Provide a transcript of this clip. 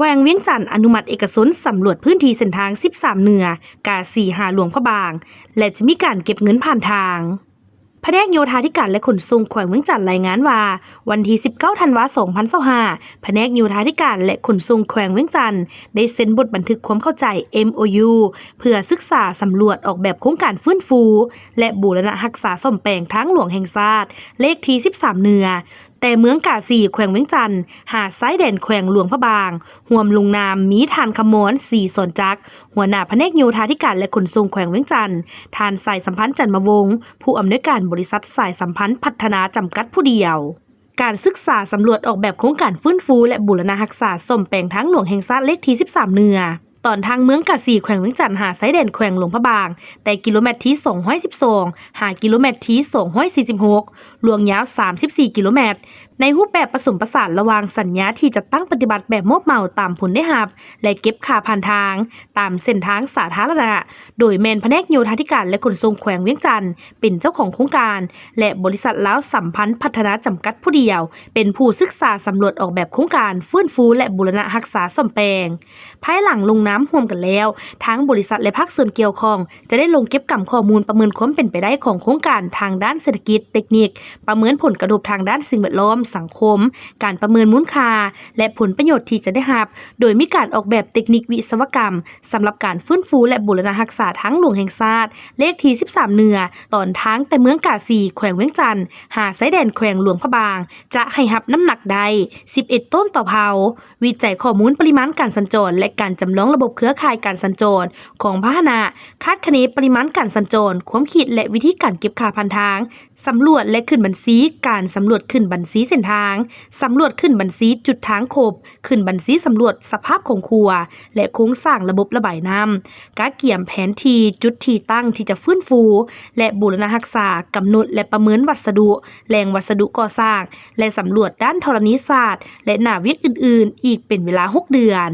ແຂວງວຽງຈັນອະນຸມັດເອກະຊົນສຳຫຼວດພື້ນທີ່ເສັ້ນທາງສິບສາມເໜືອ ກາສີຫາຫຼວງພະບາງ ແລະ ຈະມີການເກັບເງິນຜ່ານທາງ. ພະແນກໂຍທາທິການ ແລະ ຂົນສົ່ງແຂວງວຽງຈັນລາຍງານວ່າ ວັນທີສິບເກົ້າ ທັນວາ ສອງພັນຊາວຫ້າ ພະແນກໂຍທາທິການ ແລະ ຂົນສົ່ງແຂວງວຽງຈັນ ໄດ້ເຊັນບົດບັນທຶກຄວາມເຂົ້າໃຈ ເອັມໂອຢູ ເພື່ອສຶກສາສຳຫຼວດອອກແບບໂຄງການຟື້ນຟູ ແລະ ບູລະນະຮັກສາສ້ອມແປງທາງຫຼວງແຫ່ງຊາດ ເລກທີສິບສາມເໜືອ ແຕ່ເມືອງກາສີ ແຂວງວຽງຈັນ ຫາຊາຍແດນແຂວງຫຼວງພະບາງ, ຮ່ວມລົງນາມມີທ່ານ ຄຳມອນ ສີສອນຈັກ ຫົວໜ້າພະແນກໂຍທາທິການ ແລະ ຂົນສົ່ງແຂວງວຽງຈັນ, ທ່ານ ສາຍສຳພັນ ຈັນມະວົງ ຜູ້ອຳນວຍການບໍລິສັດສາຍສຳພັນພັດທະນາຈຳກັດຜູ້ດຽວ. ການສຶກສາສຳຫຼວດອອກແບບໂຄງການຟື້ນຟູ ແລະ ບູລະນະຮັກສາສ້ອມແປງທາງຫຼວງແຫ່ງຊາດເລກທີສິບສາມເໜືອ ຕອນທາງເມືອງກາສີ ແຂວງວຽງຈັນ ຫາຊາຍແດນແຂວງຫຼວງພະບາງ ແຕ່ກິໂລແມັດທີສອງຮ້ອຍສິບສອງ ຫາກິໂລແມັດທີສອງຮ້ອຍສີ່ສິບຫົກ ລວມຍາວສາມສິບສີ່ກິໂລແມັດ ໃນຮູບແບບປະສົມປະສານລະຫວ່າງສັນຍາທີ່ຈັດຕັ້ງປະຕິບັດແບບມອບເໝົາຕາມຜົນໄດ້ຮັບ ແລະ ເກັບຄ່າຜ່ານທາງ ຕາມເສັ້ນທາງສາທາລະນະ ໂດຍແມ່ນພະແນກໂຍທາທິການ ແລະ ຂົນສົ່ງແຂວງວຽງຈັນ ເປັນເຈົ້າຂອງໂຄງການ ແລະ ບໍລິສັດລາວສຳພັນພັດທະນາຈຳກັດຜູ້ດຽວ ເປັນຜູ້ສຶກສາສຳຫຼວດອອກແບບໂຄງການຟື້ນຟູ ແລະ ບູລະນະຮັກສາສ້ອມແປງ. ພາຍຫຼັງລົງນາມຮ່ວມກັນແລ້ວ, ທາງບໍລິສັດ ແລະ ພາກສ່ວນກ່ຽວຂ້ອງ ຈະໄດ້ລົງເກັບກຳຂໍ້ມູນປະເມີນຄວາມເປັນໄປໄດ້ຂອງໂຄງການທາງດ້ານເສດຖະກິດ, ເຕັກນິກ, ປະເມີນຜົນກະທົບທາງດ້ານສິ່ງແວດລ້ອມ, ສັງຄົມ, ການປະເມີນມູນຄ່າ ແລະ ຜົນປະໂຫຍດທີ່ຈະໄດ້ຮັບ, ໂດຍມີການອອກແບບເຕັກນິກວິສະວະກຳ ສຳລັບການຟື້ນຟູ ແລະ ບູລະນະຮັກສາທາງຫຼວງແຫ່ງຊາດ ເລກທີສິບສາມເໜືອ ຕອນທາງແຕ່ເມືອງກາສີ ແຂວງວຽງຈັນ ຫາຊາຍແດນແຂວງຫຼວງພະບາງ ຈະໃຫ້ຮັບນ້ຳໜັກໄດ້ສິບເອັດໂຕນຕໍ່ເພົາ, ວິໄຈຂໍ້ມູນປະລິມານການສັນຈອນ ແລະ ການຈຳລອງລະບົບເຄືອຂ່າຍການສັນຈອນຂອງພາຫະນະ, ຄາດຄະເນປະລິມານການສັນຈອນ, ຄວາມຄິດ ແລະ ວິທີການເກັບຄ່າຜ່ານທາງ, ສຳຫຼວດ ແລະ ຂຶ້ນບັນຊີ, ການສຳຫຼວດຂຶ້ນບັນຊີເສັ້ນທາງ, ສຳຫຼວດຂຶ້ນບັນຊີຈຸດທາງຄົບ, ຂຶ້ນບັນຊີສຳຫຼວດສະພາບຂອງຂົວ ແລະ ໂຄງສ້າງລະບົບລະບາຍນ້ຳ, ກະກຽມແຜນທີ່ຈຸດທີ່ຕັ້ງທີ່ຈະຟື້ນຟູ ແລະ ບູລະນະຮັກສາ, ກຳນົດ ແລະ ປະເມີນວັດສະດຸ, ແຫຼ່ງວັດສະດຸກໍ່ສ້າງ ແລະ ສຳຫຼວດດ້ານທໍລະນີສາດ ແລະ ໜ້າວຽກອື່ນໆ ອີກເປັນເວລາຫົກເດືອນ.